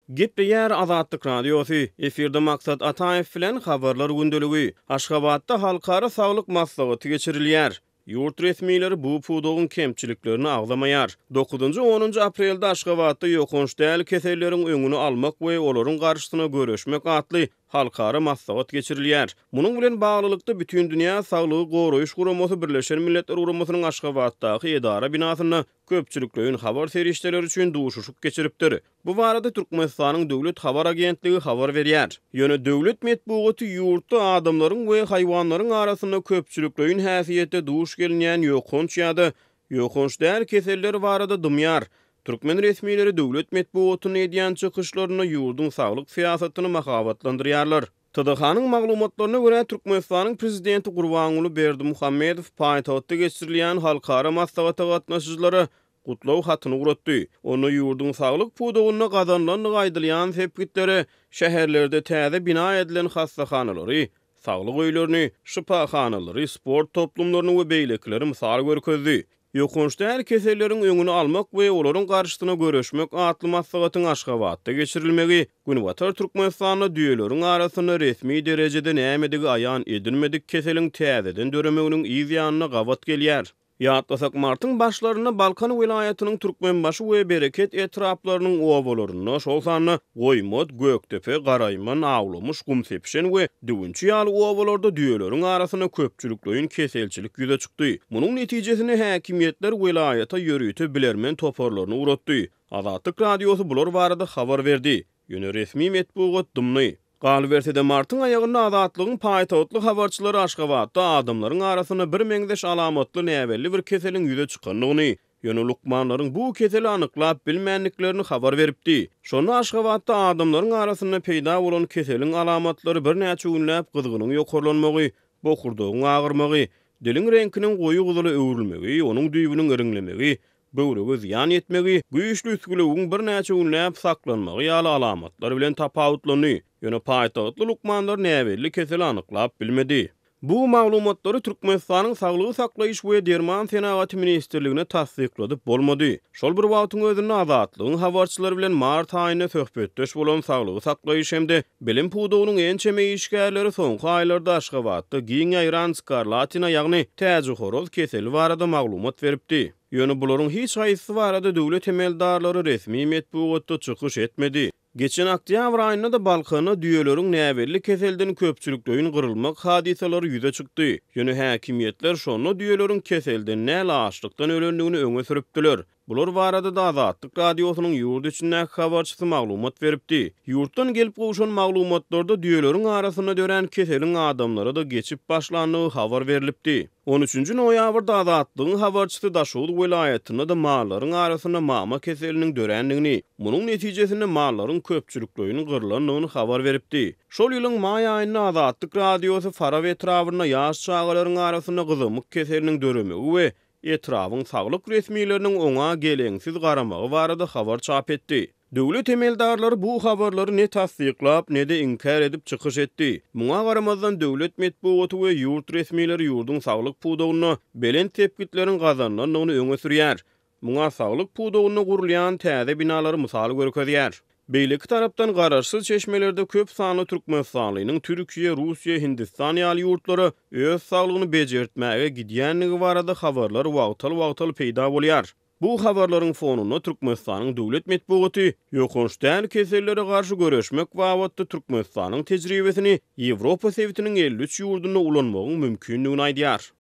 Gepleýär Azatlyk Radiosy, efirde Maksat Ataýew bilen Habarlar gündeligi. Aşgabatda halkara saglyk maslahaty geçirilýär. Ýurt resmileri bu pudagyň kemçiliklerini agzamaýar. Dokuzynjy, onunjy aprelde Aşgabatda ýokanç däl keselleriň öňüni almak we olaryň garşysyna göreşmek atly halkara maslahat geçirilýär. Munuň bilen baglylykda, Bütindünýä saglygy goraýyş guramasy Birleşen Milletler Guramasynyň Aşgabatdaky edara binasynda köpçülikleýin habar serişdeleri üçin duşuşyk geçiripdir. Bu barada Türkmenistanyň Döwlet habar agentligi habar berýär. Ýöne döwlet metbugaty ýurtda adamlaryň we haýwanlaryň arasynda köpçülikleýin häsiýetde duş gelinýän ýokanç ýa-da ýokanç däl keseller barada dymýar. Türkmen resmileri döwlet metbugatynda edýän çykyşlarynda ýurduň saglyk syýasatyny mahabatlandyrýarlar. TDH-nyň maglumatlaryna görä, Türkmenistanyň Prezidenti Gurbanguly Berdimuhamedow paýtagtda geçirilýän halkara maslahata gatnaşyjylara gutlag hatyny ugratdy. Onda ýurduň saglyk pudagynda gazanylandygy aýdylýan sepgitlere, şäherlerde täze bina edilen hassahanalary, saglyk öýlerini, şypahanalary, sport toplumlaryny we beýlekileri mysal görkezdi. Ýokanç däl keselleriň öňüni almak we olaryň garşysyna göreşmek atly maslahatyň Aşgabatda geçirilmegi Günbatar Türkmenistanda düýeleriň arasynda resmi derejede nämedigi aýan edilmedik keseliň täzeden döremeginiň yz ýanyna gabat gelýär. Ýatlasak, martyň başlarynda Balkan welaýatynyň Türkmenbaşy we Bereket etraplarynyň obalarynda, şol sanda Goýmat, Gökdepe, Garaýman, Awlamyş, Gumsepişen we Düwünçi ýaly obalarda düýeleriň arasynda köpçülikleýin keselçilik ýüze çykdy. Munuň netijesinde häkimiýetler welaýata ýörite bilermen toparlaryny ugratdy. Azatlyk Radiosy bular barada habar berdi. Ýöne resmi metbugat dymdy. Galyberse-de, martyň aýagynda Azatlygyň paýtagtly habarçylary Aşgabatda adamlaryň arasynda birmeňzeş alamatly näbelli bir keseliň ýüze çykandygyny, ýöne lukmanlaryň bu keseli anyklap bilmändiklerini habar beripdi. Şonda Aşgabatda adamlaryň arasynda peýda bolan keseliň alamatlary birnäçe günläp gyzgynyň ýokarlanmagy, bokurdagyň agyrmagy, diliň reňkiniň goýy gyzyla öwrülmegi, onuň düýbüniň iriňlemegi, böwrege zyýan ýetmegi, güýçli üsgülewügiň birnäçe günläp saklanmagy ýaly alamatlar bilen tapawutlandy. Ýöne paýtagtly lukmanlar näbelli keseli anyklap bilmedi. Bu maglumatlary Türkmenistanyň Saglygy saklaýyş we derman senagaty ministrligine tassykladyp bolmady. Şol bir wagtyň özünde Azatlygyň habarçylary bilen mart aýynda söhbetdeş bolan saglygy saklaýyş hem-de bilim pudagynyň ençeme işgärleri soňky aýlarda Aşgabatda giň ýaýran skarlatina ýagny täjihoroz keseli barada maglumat beripdi. Ýöne bularyň hiç haýsysy barada döwlet emeldarlary resmi metbugatda çykyş etmedi. Geçen oktýabr aýynda-da Balkanda düýeleriň näbelli keselden köpçülikleýin gyrylmak hadysalary ýüze çykdy. Ýöne häkimiýetler şonda düýeleriň keselden däl, açlykdan ölendigini öňe sürüpdiler. Bular barada-da Azatlyk Radiosynyň ýurt içindäki habarçysy maglumat beripdi. Ýurtdan gelip gowşan maglumatlarda düýeleriň arasynda dörän keseliň adamlara-da geçip başlandygy habar berlipdi. On üçünji noýabrda Azatlygyň habarçysy Daşoguz welaýatynda-da mallaryň arasynda mama keseliniň dörändigini, munuň netijesinde mallaryň köpçülikleýin gyrlandygyny habar beripdi. Şol ýylyň maý aýynda Azatlyk Radiosy Farap etrabynda ýaş çagalaryň arasynda gyzamyk keseliniň döremegi we etrabyň saglyk resmileriniň oňa geleňsiz garamagy barada habar çap etdi. Döwlet emeldarlary bu habarlary ne tassyklap, ne-de inkär edip çykyş etdi. Muňa garamazdan, döwlet metbugaty we ýurt resmileri ýurduň saglyk pudagynda belent sepgitleriň gazanylandygyny öňe sürýär. Muňa saglyk pudagynda gurulýan täze binalary mysal görkezýär. Beýleki tarapdan, garaşsyz çeşmelerde köp sanly türkmenistanlynyň Türkiýe, Russiýa, Hindistan ýaly ýurtlara öz saglygyny bejertmäge gidýändigi barada habarlar wagtal-wagtal peýda bolýar. Bu habarlaryň fonunda Türkmenistanyň döwlet metbugaty ýokanç däl kesellere garşy göreşmek babatda Türkmenistanyň tejribesini Ýewropa sebitiniň 53 ýurdunda ulanmagyň mümkindigini aýdýar.